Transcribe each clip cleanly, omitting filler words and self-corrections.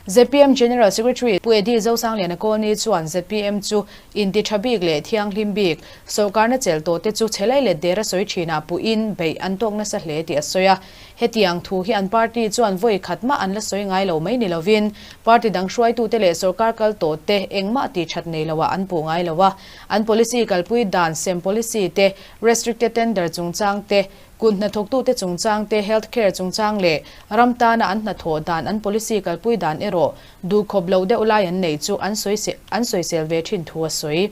Zpm General Secretary Pu Eddie Zosangliana Kawlni chuan zpm chu inti tha bik leh thianghlim bik, sawrkarna chelh tawh te chu chhelai let der a sawi thinah puhin beih an tawk nasa hle tih a sawi a. Hetiang thu hi an party chuan vawi khat mah an la sawi ngai lo mai ni lovin party dang hruaitute leh sawrkar kal tawh te engmah tih that nei loah an puh ngai lo a. An policy kalpui dan sem policy te, restricted tender chungchang te, Kut hnathawktute chungchang te, health care chungchang leh ram tana an hnathawh dan, an policy kalpui dan erawh duhkhawp loh deuh lai an neih chu an sawi an sawisel ve thin thu a sawi.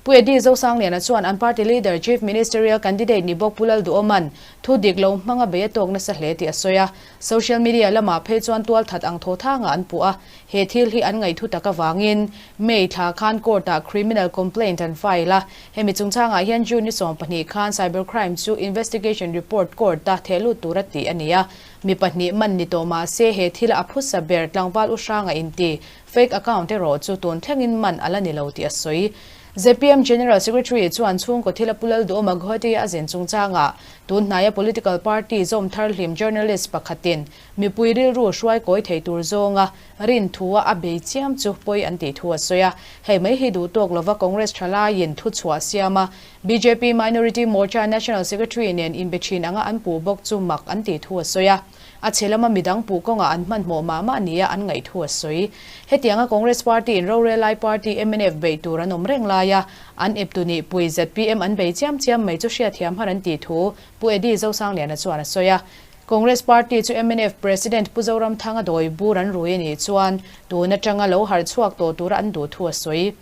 Pu Eddie Zosangliana chuan an party leader Chief Ministerial candidate ni bawk Pu Lalduhawman thu dik lo hmanga bei a tawk nasa hle tih a sawi a. Social media lamah phei chuan tualthat ang thaw thangah an puh a, he thil hi an ngaihthu tak avangin May thla khan court-ah criminal complaint an file a, hemi chungchangah hian June ni 12 khan cybercrime chu investigation report court-a thehlut tura tih a ni a, mi pahnih man ni tawh mah se he thila a phusa ber tlangval u hranga inti fake account erawh chu tun thlengin man a la ni lo tih a sawi. Zpm General Secretary chuan chhungkaw thila Pu Lalduhawma Guwahati-a a zin chungchangah tun hnaia political party zawm thar hlim journalist pakhatin mipui rilru hruai kawi thei tur zawnga Rin thua a bei chiam chu pawi an tih thu a sawi a. Hei mai hi duh tawk lova Congress thalaiin thu chhuah siam a, bjp Minority Morcha National Secretary nen inbe thin anga an puh bawk chu mak an tih thu a sawi a. A chhe lama midang puh kawngah an hmanhmawh mah mah nia an ngaih thu a sawi. Hetianga Congress Party in rorel lai party mnf beih tur an awm reng laia an eptu nih pui zpm an bei chiam chiam mai chu hriatthiam har an tih thu Pu Eddie Zosangliana chuan a sawi a. Congress Party chu mnf President Pu Zoramthanga dawi bur an rui a nih chuan tun atanga lo harh chhuak tawh tura an duh thu a sawi.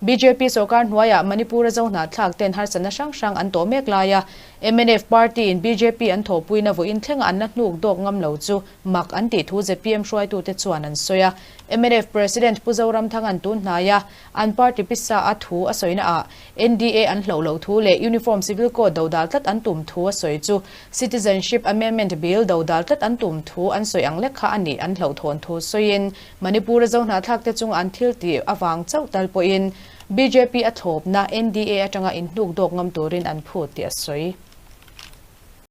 Bjp sawrkar hnuaiah Manipur-a zohnahthlak ten harsatna hrang hrang an tawh mek laia mnf Party-in bjp an thawhpuina vawiin thlenga an la hnuk dawk ngam lo chu mak an tih thu zpm hruaitute chuan an sawi a. Mnf President Pu Zoramthanga'n tun hnaia An party pisa a thu a sawina ah NDA an hloh loh thu leh Uniform Civil Code do dal tlat an tum thu a sawi chu Citizenship Amendment Bill do dal tlat an tum thu an sawi ang lek kha a nih an hlauhthawn thu sawiin Manipur a zohnahthlak te chunga an thil tih avang chauh tal pawhin bjp a thlawpna NDA atanga inhnuk dawk ngam turin an phut tih a sawi.